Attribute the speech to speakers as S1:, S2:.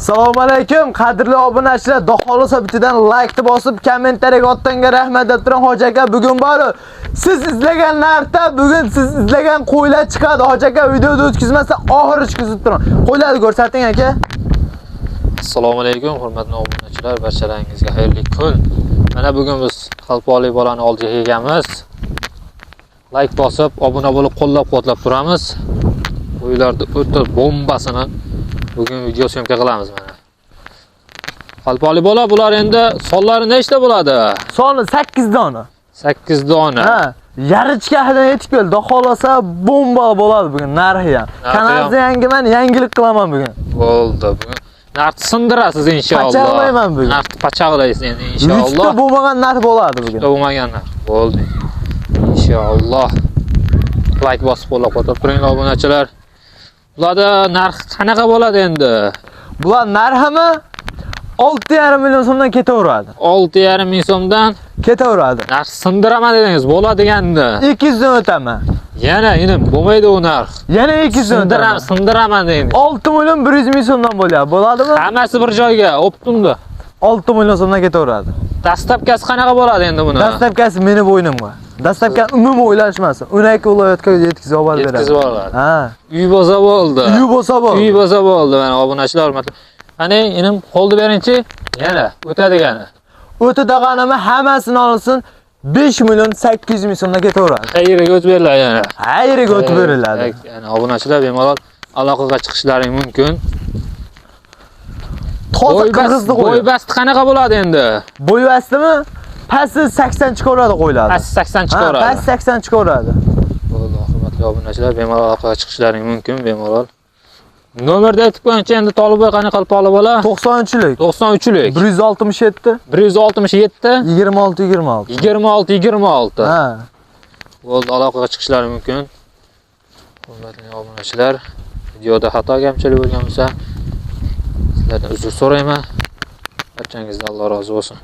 S1: Assalomu alaykum, qadrli obunachilar. Xudo xolasa bitidan like bosib, kommentariyaga otdanga rahmat deb turing. Hoji aka, bugun bor. Siz izlagan narxda bugun siz izlagan qo'ylar chiqadi. Hoji aka, videoni o'tkazmasdan oxiri chiqizib turing. Qo'ylarni ko'rsating, aka.
S2: Assalomu alaykum, hurmatli obunachilar, barchalaringizga xayrli kun. Mana bugun biz Qalpoqli bolani oldiga kelganmiz. Like bosib, obuna bo'lib qo'llab-quvvatlab turamiz. Qo'ylarni o'ta bombasini bugun video syomka qilamiz mana. Qalpoqli bola, bular endi sonlari nechta bo'ladi?
S1: Soni 8 dona.
S2: 8 dona.
S1: Ha, yarichkadan yetib keldi. Xudo xolasa bomba bo'ladi bugun narxi ham.
S2: Narxi ham.
S1: Kanalda yangi man yangilik qilaman bugun.
S2: Bo'ldi. Bugun narxni sindirasiz inshaalloh.
S1: Pachaqlayman bugun.
S2: Narxni pachaqlaysiz endi inshaalloh.
S1: YouTube'da bo'lmagan narx bo'ladi bugun.
S2: YouTube'da bo'lmagan narx. Bo'ldi. Inshaalloh. Like bosib qo'llab-quvvatlab turinglar, obunachilar. Bularda narx qanaqa bo'ladi endi?
S1: Bular narximi 6,5 million so'mdan ketaveradi.
S2: 6,5 ming so'mdan
S1: Ketaveradi.
S2: narx sindiraman dedingiz, bo'ladi degandi.
S1: 200 dan o'taman.
S2: Yana inim bo'lmaydi u narx.
S1: Yana 200 dan
S2: Sindiraman,
S1: o'taman.
S2: sindiraman dedingiz.
S1: 6 million 100 ming so'mdan bo'lyapti. Bo'ladimi?
S2: Hammasi bir joyga, optimda.
S1: 6 million so'mdan ketaveradi.
S2: Dastavkasi qanaqa bo'ladi endi buni?
S1: Dastavkasi meni bo'ynimga. Dastavka umuman o'ylashmasin. 12 viloyatga yetkazib olib beradi.
S2: Yetkazib oladi.
S1: Ha.
S2: Uy bo'lsa bo'ldi.
S1: Uyi bo'lsa bo'ldi.
S2: Uy bo'lsa bo'ldi. Mana obunachilar, hurmatli. Qani inim, qo'lni beringchi. Yana o'tadigani.
S1: O'tadiganimi hammasini olsin, 5 million 800 ming so'mdan ketaveradi.
S2: Qayerga o'tib beriladi yana?
S1: Qayerga o'tib beriladi?
S2: Ya'ni obunachilar bemalol aloqaga chiqishlari mumkin.
S1: Toza qirg'izni qo'y.
S2: Bo'ybasti qanaqa bo'ladi endi?
S1: Bo'yvastimi? Pasti 80 chiqaveradi qo'yiladi.
S2: Pasti 80
S1: Ha,
S2: chiqaveradi.
S1: pasti 80 chiqaveradi.
S2: Bo'ldi, hurmatli obunachilar, bemalol aloqaga chiqishlaring mumkin, bemalol. Nomerda aytib qo'yingchi endi, Tolibboy, qanaqa qilib bola?
S1: 93lik.
S2: 93lik.
S1: 167
S2: 167
S1: 26 26.
S2: 26 26.
S1: Ha.
S2: Bo'ldi, aloqaga chiqishlari mumkin. Hurmatli obunachilar, videoda xato kamchilik bo'lgan bo'lsa, sizlardan uzr so'rayman. Barchangizdan Alloh rozi bo'lsin.